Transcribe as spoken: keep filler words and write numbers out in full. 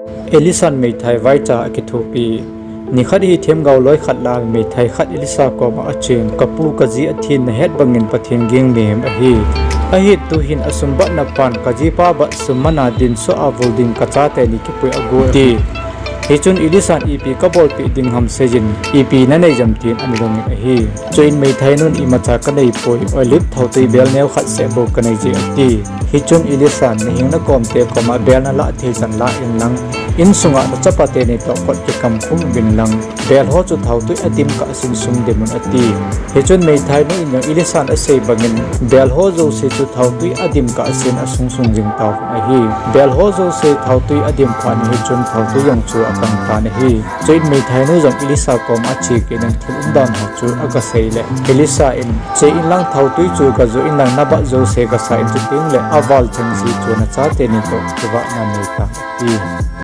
Elisan meithai vaicha akithopi. Nikhat hi themgao loi khat lah a meithai khat Elisa koma achen, Kapu kaji athin nahet bangin Pathen ging mihem ahi. Ahin tuhin asumbatna pan kajipa bat sum mana dinso a vul ding kachate ni kipui ago ati. Hichun Elisan ipi kabolpeh ding ham seijin, ipi nanei jam tin ana dongin ahi. Chuin meithai nun imacha kaneipoi, olive thautui bel neo khat seh bou kaneije ati. Hichun Elisan nahing nakomte koma bel nalah thei chan lah inlang, insunga nachapate ni toh kot kikamkhum uvin lang, bel ho chu thautui adim kah sin sung dimun ati. Hichun meithai nu in jong Elisan asei bangin bel ho jouse chu thautui adim kah sin asung sung jing tauvin ahi. Bel ho jouse thautui adim phat in hichun thautui jong chu akang tan ahi. Chuin meithai nu jong Elisa koma ache kit in thil umdan ho chu aga seile, Elisa in, Che inlang thautui chu gajoh inlang nabat jouse gasa in, chutengle aval theng ji chu nachate ni toh kivahna nei tan ati.